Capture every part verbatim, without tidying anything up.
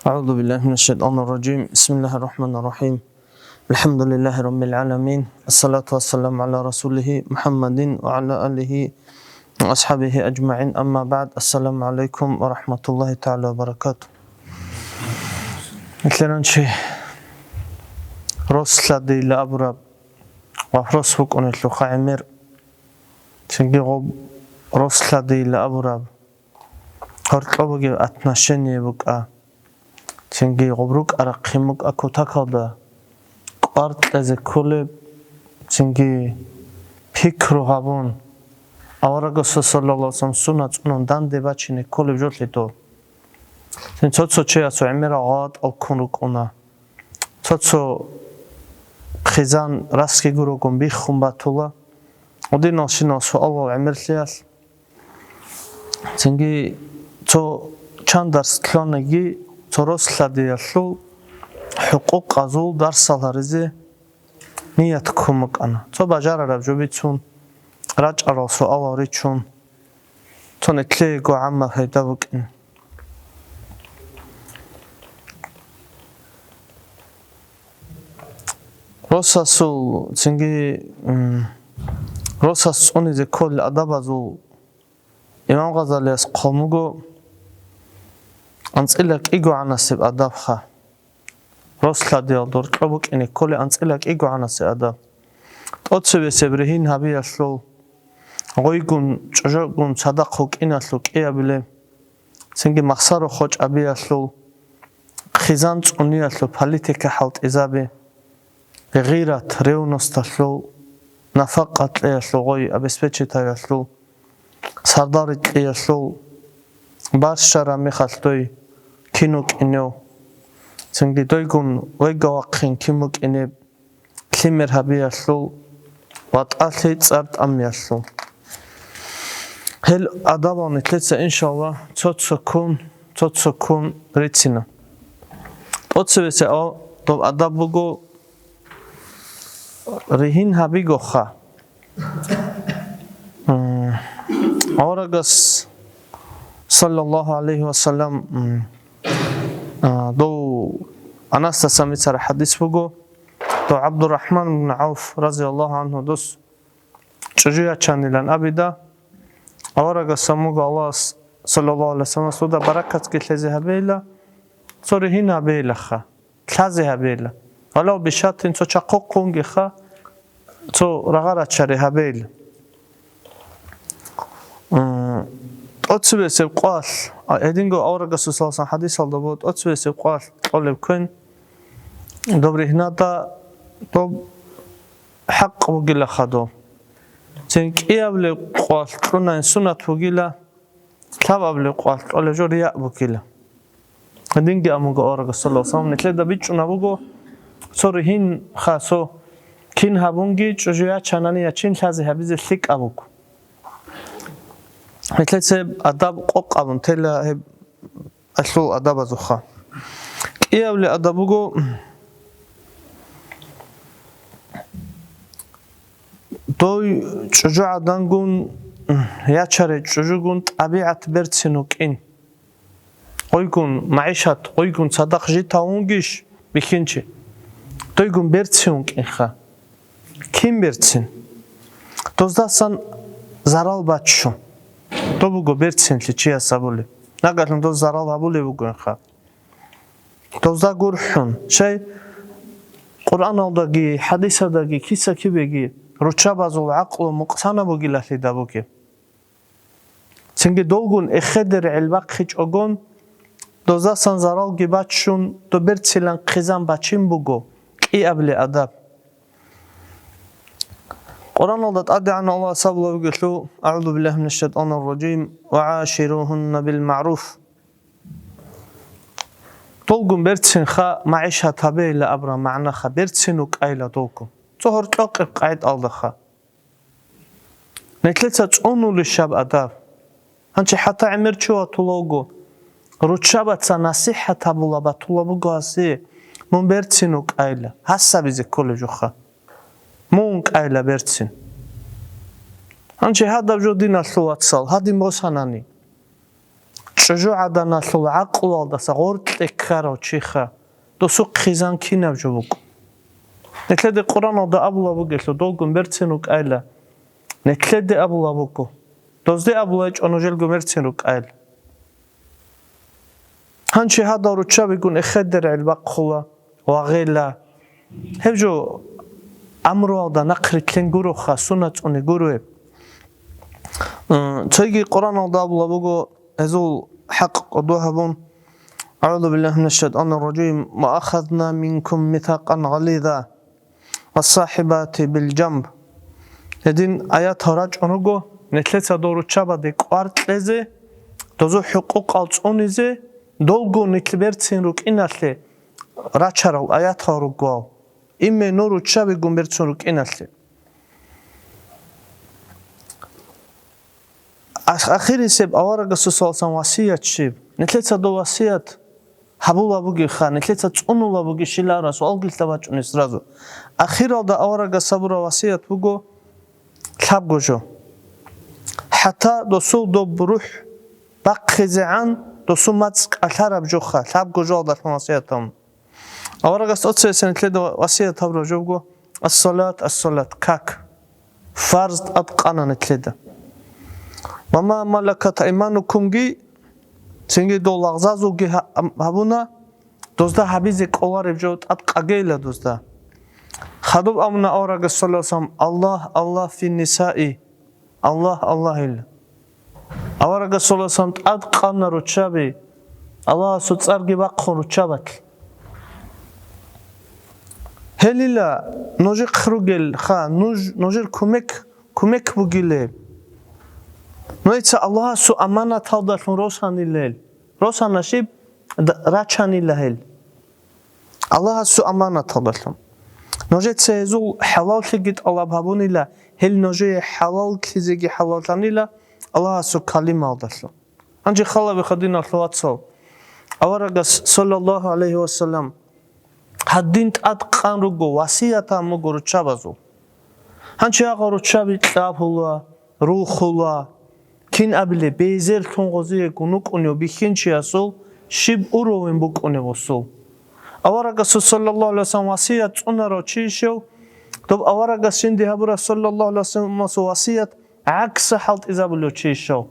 أعوذ بالله من الشيطان الرجيم. بسم الله الرحمن الرحيم. الحمد لله رب العالمين. الصلاة والسلام على رسوله محمد وعلى آله وأصحابه أجمعين. أما بعد. السلام عليكم ورحمة الله تعالى وبركاته. Ислъананчи рос лъадила абураб ва рос букӀунелъулха гӀемер, цинги гъоб рос лъадила абураб гьоркьоб бугеб отношение букӀа, цинги гъоб рукӀа-рахъин букӀа кутакалда кӀвар кьезе кколеб, цинги пикру гьабун, аварагасул саллаллагьу гӀалайгьи ва саллам сунат цӀунун данде бачине кколеб жо лъидал. Цин цо-цо чиясул гӀемерал гъалатӀал ккун рукӀуна. Цо-цо хъизан расги гурогун биххун батула. Гьединал щинал суалал гӀемерлъиялъ. Цинги цо чан дарс лъунаги, цо рос лъадиялъул хӀукъукъазул дарсал гьаризе ният ккун букӀана. Цо бажарараб жо бицун, рачӀарал суалал ричун, цо нилъеего гӀамма пайда букӀин. Росасул, цинги, м, росас цӀунизе кколел адабазул имам Гъазалияс хъван буго анцӀила кӀигогӀанасеб адабха. Рос лъадиялда гьоркьоб букӀине кколеб анцӀила кӀигогӀанасеб адаб. ТӀоцебесеб ригьин гьабиялъул, гъойгун, чӀужугун цадахъ вукӀиналъул кӀиабилеб, цинги махсаро хочӀ абиялъул, хъизан цӀуниялъул политика хӀалтӀизаби, гъират, ревносталъул, нафакъа кьеялъул гъой обеспечить гьаялъул, сардарикьиялъул, барщараб мехалъ дой кин вукӀинев, цинги дойгун вегавахъин кин вукӀинеб, лъимер гьабиялъул, ватӀалъи цӀар тӀамиялъул. Гьел адабал нилъеца, иншаллагь, цо-цоккун, цо-цоккун рицина. ТӀоцебесеб доб адаб буго ригьин гьабигоха. М, аварагас, саллаллагьу гӀалайгьи ва саллам, м, а, дов Анасдасан бицараб хӀадис буго, дов ГӀабдуррахӀман ибн ГӀавф, разияллагьу гӀангьу, дос чӀужу ячанилан абида, аварагас амуго Аллагьас, саллаллагьу гӀалайгьи ва саллам, дуда баракатги лъезе гьабейила, цо ригьин гьабейилаха. Лъазе гьабейила. Валав бишатин цо чахъухъ унгеха, цо рагъа рачари гьабейила. М, тӀоцебесеб къвалъ, а, гьединго аварагасул саласан хӀадисалда буго, тӀоцебесеб къвалъ кьолеб квен, доб ригьнада доб хӀакъ бугилаха доб. Цин кӀиабилеб къвалъ кьунайин сунат бугила, лъабабилеб къвалъ кьолеб жо рияъ бугила. Гьединги амуго аварагас, саллаллагьу гӀалайгьи ва саллам, нилъеда бичӀчӀунаб буго, цо ригьин ха, цо кин гьабунги чӀужу ячанани ячин лъазе гьабизе лъикӀаб буго. Нилъеца гьеб адаб къокъ абун тела гьеб алъул адабазухъа. КӀиабилеб адаб буго, дой чӀужугӀадангун, ячарай чӀужугун тӀабигӀат берцин вукӀин. Гъойгун магӀишат, гъойгун цадахъ жи тавунгищ бихьинчи? Дойгун берцин вукӀинха. Кин берцин? Доздасан зарал баччун. Доб буго берцинлъи чияс гьабулеб. Нагагьлъун доз зарал гьабулеб бугоинха. Дозда гурхӀун, щай Къуръаналдаги, хӀадисалдаги, киса-кибеги руччабазул гӀакълу мукъсанаб бугилалъидаб бугеб. Цинги долгун эхедер гӀел бахъичӀогон, доздасан заралги баччун, доб берцилан хъизан бачин буго кӀиабилеб адаб. Къуръаналда ТӀадегӀанав Аллагьас абулеб бугелъул, أعوذ بالله من الشيطان الرجيم، وعاشروهن بالمعروف. Долгун берцинха магӀишат гьабейила абураб магӀнаха, берцин вукӀайила долгун. Цо гьоркьокъеб къагӀидалдаха. Нилъеца цӀунулищ гьаб адаб? Гьанчи хӀатта гӀемер чи ватула вуго, руччабаца насихӀат гьабула батула буго гьасе, мун берцин вукӀайила, гьас гьабизе кколеб жоха. Мун кӀайила берцин. Гьанчи гьадаб жо, диналъул вацал, гьадин босанани. чӀужугӀаданалъул гӀакълуялдаса гъоркье ккарав чиха, досухъ хъизан кинаб жо букӀу. Нилъеде Къуръаналда абулаб бугелъул, долгун берцин рукӀайла. Нилъеде абулаб буго. Дозде абулайчӀо нужелго берцин рукӀайла. Гьанчи гьадал руччабигун эхедер гӀел бахъула ва гъела. Гьеб жо амруялда нахърилълъин гуроха, сунат цӀуни гуро гьеб. М, цойги Къуръаналда абула буго, гьезул хӀакъ кӀодо гьабун: «أعوذ بالله من الشيطان الرجيم. وأخذنا منكم ميثاقا غليظا والصاحبات بالجنب». Гьедин аятал рачӀун руго, нилъеца дол руччабаде кӀвар кьезе, дозул хӀукъукъал цӀунизе, долго нилъ берцин рукӀиналъе рачарал аятал ругоал, именно руччабигун берцин рукӀиналъе. Ах-, ахирисеб аварагасул саллаллагьу гӀалайгьи вассалам васият щиб? Нилъеца дов васият гьабула бугеха, нилъеца цӀунула бугищилара, суалги лъабачӀунес сразу. Ахиралда аварагас гьабураб васият буго лъабго жо. ХӀатта досул доб рухӀ бахъизегӀан досул мацӀ кӀалъараб жоха лъабго жоалдалъун васият гьабун. Аварагас тӀоцебесеб нилъеда васият гьабураб жо буго: «Ассалат, ассалат», как. Фарз тӀадкъана нилъеда. «Ва ма малакат айманукумги», цинги дол лагъзазулги гьа-, гьабуна, дозда гьабизе кӀолареб жо тӀадкъагейила дозда. Хадуб абуна аварагас, саллаллагьу гӀалайгьи вассалам: «Аллагь, Аллагь фи нисаи». Аллагь, Аллагьил. Аварагас, саллаллагьу гӀалайгьи вассалам, тӀадкъана руччаби, Аллагьасул цӀарги бахъун руччабалъ. Гьелила нужехъ ругел ха, нуж, нужер кумек, кумек бугилеб. Нужеца Аллагьасул аманаталдалъун росанилел. Росана щиб? Д-, рачанила гьел. Аллагьасул аманаталдалъун. Нужеца гьезул хӀалаллъиги тӀалаб гьабунила, гьел нужее хӀалаллъизеги хӀалаллъанила Аллагьасул калималдалъун. Гьанже халабиха, диналъул вацал, аварагас, саллаллагьу гӀалайгьи вассалам, гьадин тӀадкъан руго, васиятан буго руччабазул. Гьанчи агъа руччаби кьабула, рухула, кин абилеб, безерлъун гъозиего нукӀунев бихьинчиясул щиб уровень букӀунеб гъосул. Аварагасул, саллаллагьу гӀалайгьи вассалам, васият цӀунарав чи ишев, доб аварагас жинди гьабураб, саллаллагьу гӀалайгьи вассалам, васият гӀакса хӀалтӀизабулев чи ишев.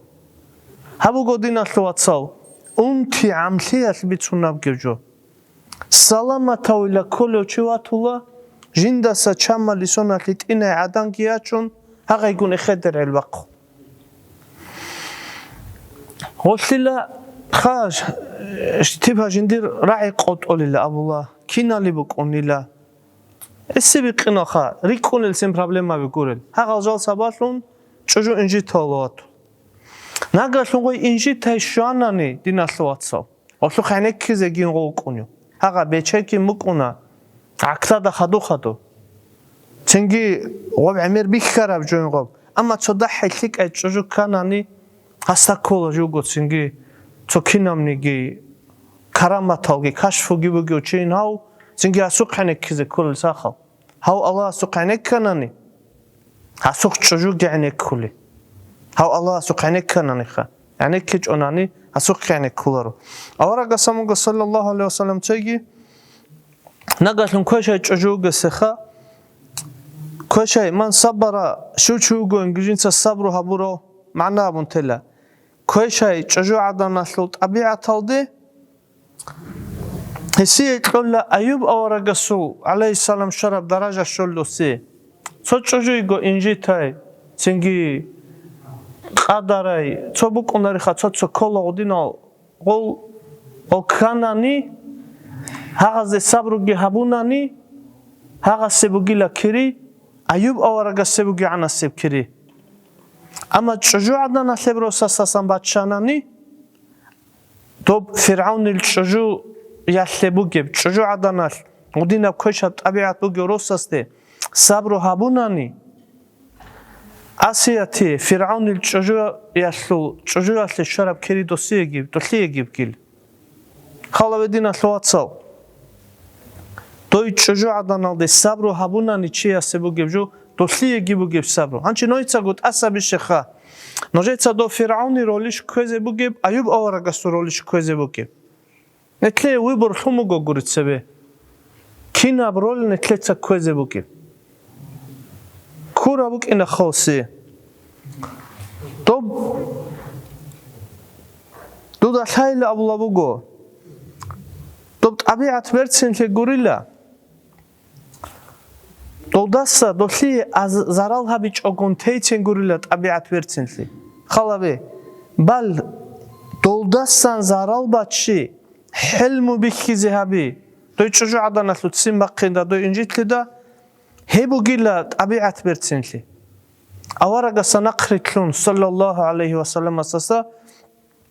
Гьаб буго, диналъул вацал, унти гӀамлъиялъ бицунаб гев жо. Саламатавила кколев чи ватула, жиндаса чамали соналъ гьитӀинай гӀаданги ячун, гьагъайгун эхедер гӀелбахъу. Гъолъила ха, типа жиндир рагӀи къотӀолила абула, кинали букӀунила. Эсси бикъинаха, рикӀкӀунелцин проблемаби гурел. Гьагъал жал сабаблъун чӀужу инжитавла вату. Нагагьлъун гъой инжитай щванани, диналъул вацал. Гъолъухъ гӀенеккизе гин гъов вукӀунев. Гьагъа бечекин букӀуна, гӀаклада хаду-хаду. Цинги гъоб гӀемер бихьараб жойн гъоб. Амма цо дагьай лъикӀай чӀужу кканани, гьасда ккола жуго цинги цо кинабниги караматалги кашфуги бугев чейин гьав, цинги гьасухъ гӀенеккизе кколел сахал. Гьав Аллагьасухъ гӀенекканани, гьасухъ чӀужуги гӀенеккули. Гьав Аллагьасухъ гӀенеккананиха, гӀенеккичӀонани, гьасухъ гӀенеккуларо. Аварагас амуго, саллаллагьу гӀалайгьи вассалам, цойги, нагагьлъун квешай чӀужу вугесеха, квешай, ман саббара, щив чи вугоинги жинца сабру гьабурав, магӀна абун тела. Квешай чӀужу гӀаданалъул тӀабигӀаталде, гьесие кьола Аюб аварагасул, гӀалайгьиссалам, щвараб даража щоллъуси. Цо чӀужуйго инжитай, цинги къадарай, цо букӀунариха, цо-цо ккола гъудинал гъол, гъол кканани, гьагъазде сабруги гьабунани, гьагъасе бугила кири, Аюб аварагасе бугегӀанасеб кири. Амма чӀужу гӀаданалъеб росасасан баччанани, доб ФиргӀавнил чӀужуялъе бугеб, чӀужу гӀаданалъ гъудинаб квешаб тӀабигӀат бугев росасде сабру гьабунани, Асияти ФиргӀавнил чӀужуялъул, чӀужуялъе щвараб кири досиеги, долъиегибгил. Халаве, диналъул вацал, дой чӀужу гӀаданалде сабру гьабунани чиясе бугеб жо, Долъиеги бугеб сабру. Гьанчи нойцаго тӀаса бищеха. Нужеца дов ФиргӀавни ролищ кквезе бугеб, Аюб аварагасул ролищ кквезе бугеб. Нетлъе выбор лъумуго гури цебе. Кинаб роль нетлъеца кквезе бугеб? Ккура букӀина хъоси. Доб, дуда лъайла абула буго. Доб тӀабигӀат берцинлъи гурила. Долдаса долъие аз-, зарал гьабичӀогун тейцин гурила тӀабигӀат берцинлъи. Халабе, бал, долдасан зарал баччи, хӀилму бихьизе гьаби, дой чӀужугӀаданалъуцин бахъинда, дой инжитлъида, гьеб бугила тӀабигӀат берцинлъи. Аварагаса нахърилълъун, саллаллагьу гӀалайгьи ва салламасаса,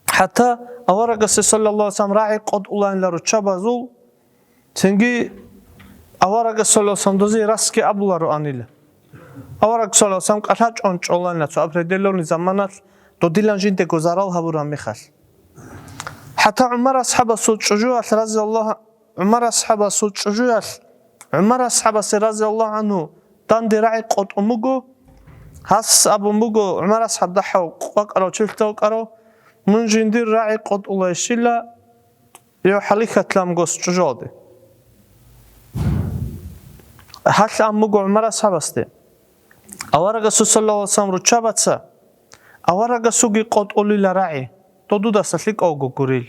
хӀатта аварагасе, саллаллагьу гӀалайгьи ва саллам, рагӀи къотӀуланила руччабазул, цинги аварагас, саллаллагьу гӀалайгьи ва саллам, дозе расги абулароанила. Авараг, саллаллагьу гӀалайгьи ва саллам, кӀалъачӀун чӀоланила цо определённый заманалъ додилан жиндего зарал гьабураб мехалъ. ХӀатта ГӀумар асхӀабасул чӀужуялъ, разияллагьу, ГӀумар асхӀабасул чӀужуялъ, ГӀумар асхӀабасе, разияллагьу гӀангьу, данде рагӀи къотӀун буго, гьас абун буго, ГӀумар асхӀаб дагьав къвакӀарав, чилъа вукӀарав, мун жиндир рагӀи къотӀулайищила, гьев хӀалихьат ламгос чӀужуялде. Гьалъ ан буго ГӀумар асхӀабасде. Аварагасул, саллаллагьу гӀалайгьи ва саллам, руччабаца, аварагасулги къотӀулила рагӀи, додудаса лъикӀавго гурил.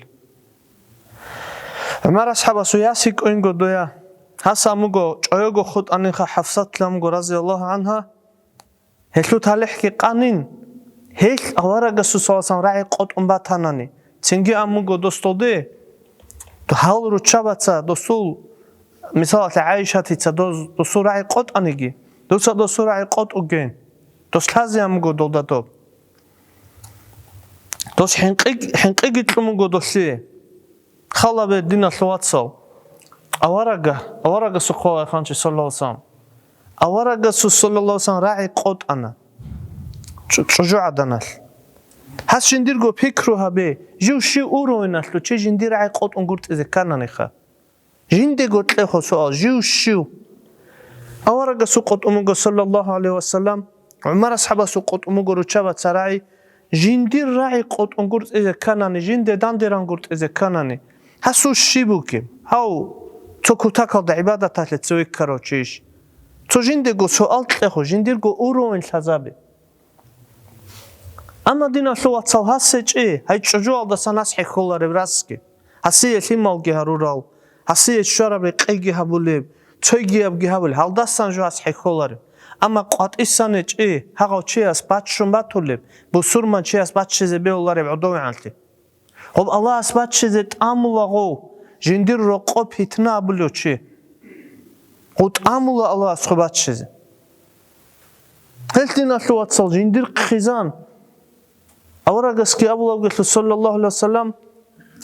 ГӀумар асхӀабасул яс йикӀинго доя. Гьасан буго чӀояго хутӀанинха ХӀафсат ламго, разияллагьу гӀангьа. Гьелъул талихӀги къанин, гьелъ аварагасул, саллаллагьу гӀалайгьи ва саллам, рагӀи къотӀун батанани, цинги ан буго дос долде, гьал руччабаца досул, мисалалъе, ГӀайшатица дос-, досул рагӀи къотӀаниги, дуца досул рагӀи къотӀуген, дос лъазе ан буго долда доб. Дос хӀинкъи-, хӀинкъиги кьун буго долъие. Халабе, диналъул вацал, аварага, аварагасухъ валагьанчи, саллаллагьу гӀалайгьи ва саллам. Аварагасул, саллаллагьу гӀалайгьи ва саллам, рагӀи къотӀана чӀу-, чӀужугӀаданалъ. Гьас жиндирго пикру гьабе, жив щив уровеналъул чи жиндир рагӀи къотӀун гуртӀизе ккананиха. Жиндего кьехо суал, жив щив? Аварагасул къотӀун буго, саллаллагьу гӀалайгьи ва саллам, ГӀумар асхӀабасул къотӀун буго руччабаца рагӀи, жиндир рагӀи къотӀун гуртӀизе кканани, жинде дандеран гуртӀизе кканани, гьасул щиб бугеб? Гьав, цо кутакалда гӀибадаталъе цеве ккарав чийищ? Цо жиндего суал кьехо, жиндирго уровень лъазабе. Амма, диналъул вацал, гьас гьечӀи, гьай чӀужуялдасан гьас хӀехьолареб расги. Гьасие лъималги гьарурал, гьасие щвараб рекъейги гьабулеб, цойгиябги гьабулеб, гьалдасан жо гьас хӀехьолареб. Амма къватӀисан гьечӀи, гьагъав чияс баччун батулеб, бусурман чияс баччизе бегьулареб гӀодовегӀанлъи. Гъоб Аллагьас баччизе тӀамулаго, жиндир рокъо питна абулев чи. Гъу тӀамула Аллагьас гъо баччизе. Гьелъ, диналъул вацал, жиндир хъизан. Аварагасги абулавгелъул, саллаллагьу гӀалайгьи ва саллам,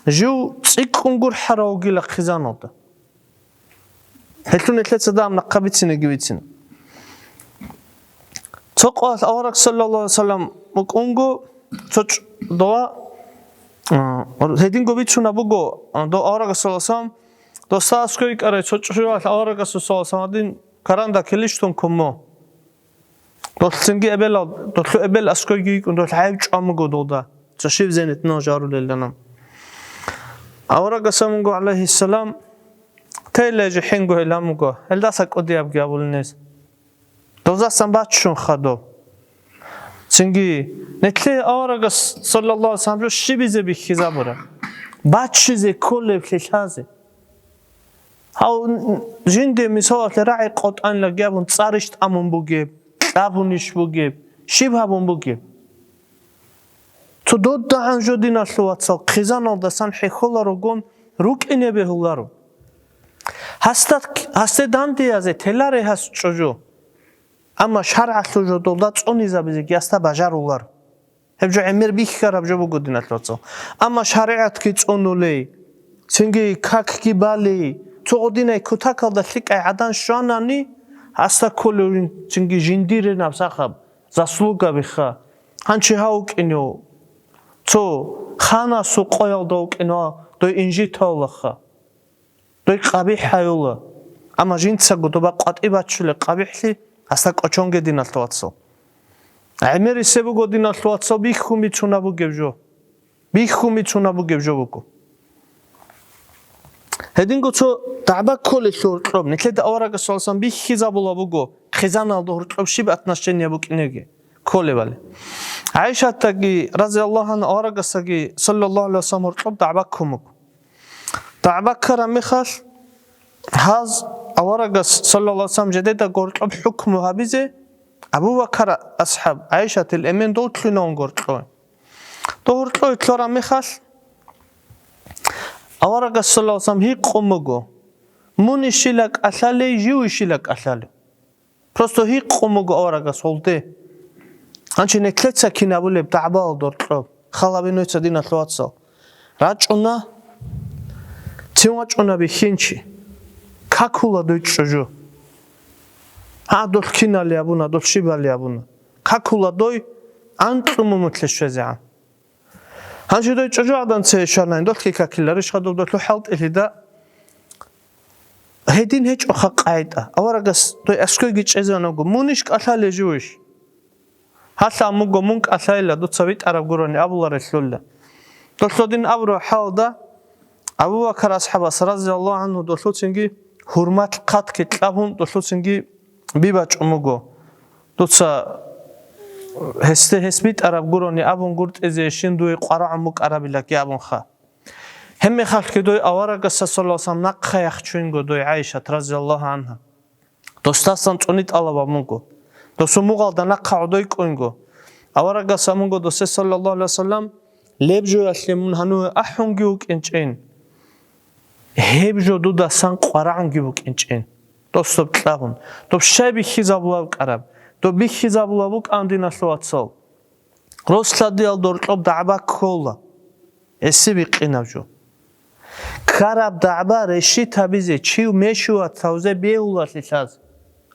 жив цӀикӀкӀун гурхӀарав вугила хъизаналда. Гьелъун нилъеца дагьаб нахъа бицинеги бицина. Цо къоялъ авараг, саллаллагьу гӀалайгьи ва саллам, вукӀунго, цо чӀ-, дова, а, гьединго бицунаб буго, а, дов аварагас, саллаллагьу гӀалайгьи ва саллам, досда аскӀой йикӀарай цо чӀужуялъ аварагасул, саллаллагьу гӀалайгьи ва саллам, гьадин каранда килищ тун куммо. Долъ цинги эбелал, долъу эбел аскӀойги йикӀун, долъ гӀайиб чӀван буго долда. Цо щиб зенитӀнав жарулелдана. Аварагас абун буго, гӀалайгьиссалам, тейла жихӀинго гьел гьамуго, гьелдаса кӀудиябги абулин гьез. Дозасан баччун хадуб. Цинги, нилъее аварагас, саллаллагьу гӀалайгьи ва саллам, жо щибизе бихьизабура? Баччизе кколеблъи лъазе. Гьав жинде мисалалъе рагӀи къотӀанилан гьабун цӀарищ тӀамун бугеб, кьабунищ бугеб, щиб гьабун бугеб? Цо додагӀан жо, диналъул вацал, хъизаналдасан хӀехьоларогун рукӀине бегьуларо. Гьасда, гьасде дандеязе теларе гьас чӀужу, амма шаргӀалъул жо долда цӀунизабизеги гьасда бажаруларо. Гьеб жо гӀемер бихьараб жо буго, диналъул вацал. Амма шаригӀатги цӀунулей, цинги какги балей, цо гъодинай кутакалда лъикӀай гӀадан щванани, гьасда кколев цинги жиндиринаб сахаб заслугабиха. Гьанчи гьав вукӀинев, цо ханасул къоялда вукӀинев, дой инжитавлаха. Дой къабихӀ гьаюла, амма жинцаго доба къватӀи баччулеб къабихӀлъи Гьасда кӀочонге, диналъул вацал. ГӀемерисеб буго, диналъул вацал, бихьун бицунаб бугеб жо. Бихьун бицунаб бугеб жо буго. Гьединго цо дагӀба кколелъул гьоркьоб, нилъеда аварагас саллаллагьу гӀалайгьи вассалам бихьизабула буго, хъизаналда гьоркьоб щиб отношение букӀинеги кколебали. ГӀайшатаги, разияллагьу гӀангьа, аварагасаги, саллаллагьу гӀалайгьи вассалам, гьоркьоб дагӀба ккун буго. ДагӀба ккараб мехалъ, гьаз аварагас, саллаллагьу гӀалайгьи вассалам, жидеда гьоркьоб хӀукму гьабизе, Абу Бакар асхӀаб, ГӀайшатил эмен дов лъугьинавун гьоркьо. Дов гьоркьо лъугьараб мехалъ, аварагас, саллаллагьу гӀалайгьи вассалам, гьикъун буго: «Мунищила кӀалъалей, живищила кӀалъалев?» Просто гьикъун буго аварагас гьолде. Гьанже нилъеца кин абулеб дагӀбаялда гьоркьоб, хал гьабе нужеца, диналъул вацал. РачӀуна, цин вачӀуна бихьинчи. Какула дой чӀужу. Гьа, дол кинали абуна, дол щибали абуна. Какула дой, анкьун мун нилъе щвезегӀан. Гьанже дой чӀужугӀадан цее щванани, долъги какиларищха доб долъул хӀалтӀилъида? Гьедин гьечӀоха къагӀида. Аварагас дой аскӀойги чӀезегӀан вуго: «Мунищ кӀалъалей, живищ?» Гьалъа амуго мун кӀалъайила, дуца витӀараб гурони абуларелъулла. Долъодин абураб хӀалда Абу Бакар асхӀабас, разияллагьу гӀангьу, долъуцинги гьурмат хъатки кьабун, долъуцинги бибачӀун буго. Дуца гьесде гьес битӀараб гурони абун гуртӀизейищин дуе къварагӀун букӀарабилаги абунха. Гьебмехалъги дой аварагасда, саллаллагьу гӀалайгьи вассалам, нахъа яхчуйнго дой ГӀайшат, разияллагьу гӀангьа. Досдасан цӀуни тӀалаб абунго. Досул мугъалда нахъа гӀодойкӀунго. Аварагас абунго досде, саллаллагьу гӀалайгьи вассалам: «Леб жоялъе мун гьаниве ахӀунги вукӀинчӀин, гьеб жо дудасан къварагӀунги букӀинчӀин». Дос доб кьабун. Доб щай бихьизабула букӀараб? Доб бихьизабула букӀан, диналъул вацал. Рос-лъадиялда гьоркьоб дагӀба ккола. Гьесие бикъинаб жо. Ккараб дагӀба решит гьабизе, чи мешуват гьавзе бегьулалъе лъаз.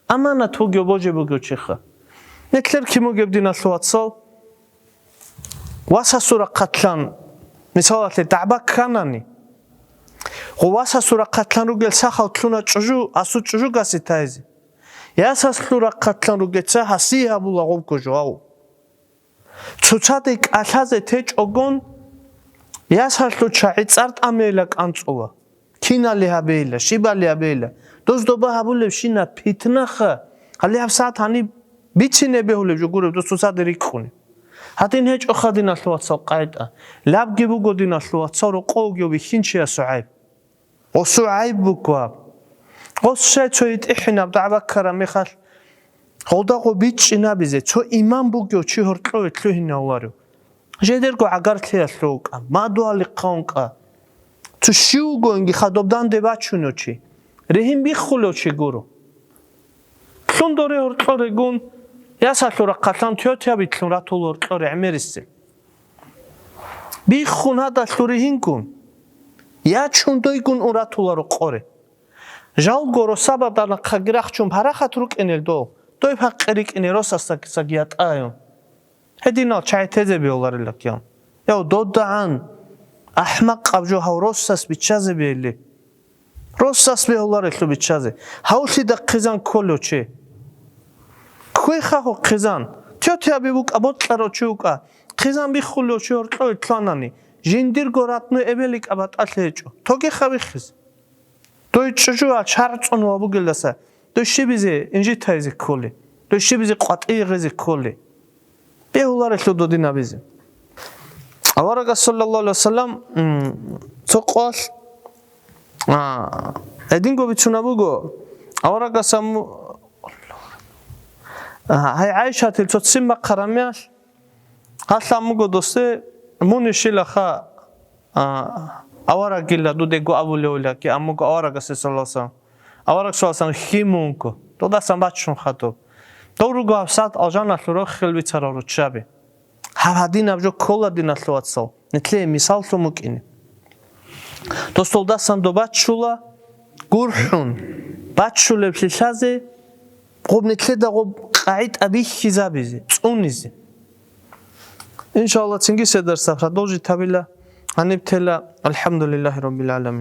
Аманат вугев, божи бугев чиха. Нилъер кин бугеб, диналъул вацал? Васасул рахъалъан, мисалалъе, дагӀба кканани, гъо, васасул рахъалъан ругел сахал лъуна чӀужу, асул чӀужугасе тайзе. Ясалъул рахъалъан ругеца гьасие гьабула гъобго жо, гьав. Цоцаде кӀалъазе течӀогон, ясалъул чагӀи цӀар тӀамейила кӀанцӀула. Кинали гьабейила, щибали гьабейила. Доз доба гьабулебщина питнаха. Гьале гьабсагӀат гьаниб бицине бегьулеб жо гуреб, доз цоцаде рикӀкӀуне. Гьадин гьечӀоха, диналъул вацал, къагӀида. Лабги буго, диналъул вацал, рокъов вугев бихьинчиясул гӀайб. Гъосул гӀайб буго гьаб. Гъос щай цо гьитӀихӀинаб дагӀба ккараб мехалъ, гъолда гъо бичӀчӀинабизе, цо иман бугев чи гьоркьове лъугьинавуларев? Жидерго гӀагарлъиялъул вукӀа, мадугьалихъа ункъа. Цо щив вугониги хадуб данде бачунев чи, ригьин биххулев чи гуро. Лъун доре гьоркьорегун, ясалъул рахъалъан тётя битлъун ратул гьоркьоре гӀемерисел. Биххун гьадалъул ригьингун, ячун дойгун ун ратула рокъоре. Жалго росабада нахъаги рахчун парахат рукӀинел дов, дой пакъи рикӀине росасдакицаги ятӀайун. Гьединал чагӀи тезе бегьуларила киян. Яв, додагӀан ахӀмакъаб жо гьав росас биччазе бегьилли. Росас бегьуларелъул биччазе. Гьавлъида хъизан кколев чи. Кквеха хъизан. Тётяби букӀа, бокьарав чи вукӀа. Хъизан биххулев чи гьоркьове лъанани, жиндирго ратну эбел-икӀа батӀалъи гьечӀо. Тогеха биххизе. Дой чӀужуал чарцӀун ва бугелдаса, дой щибизе инжитайзе кколи, дой щибизе къватӀие гъезе кколи. Бегьуларелъул додин абизе. Аварагас, саллаллагьу гӀалайгьи вассалам, м, цо къоялъ, а, гьединго бицунаб буго, аварагас аму-, а, гьай ГӀайшатил цо ццин бахъараб мехалъ, гьалъан буго досде, мунищилаха, а, аварагила дудего абулевилаги, аммаго аварагасе, саллаллагьу гӀалайгьи вассалам. Авараг, саллаллагьу гӀалайгьи вассалам, хьимунго, додасан бачун хадуб. Дов руго гьабсагӀат алжаналъул рохел бицарал руччаби. Гьаб гьадинаб жо ккола, диналъул вацал, нилъее мисаллъун букӀине. Дос долдасан доб баччула гурхӀун, баччулеблъи лъазе, гъуб нилъеда гъуб къагӀида бихьизабизе, цӀунизе. Иншаллагь, цинги се дарсда продолжить гьабила, гьаниб тела. АлхӀамдулиллагьи раббил гӀаламин.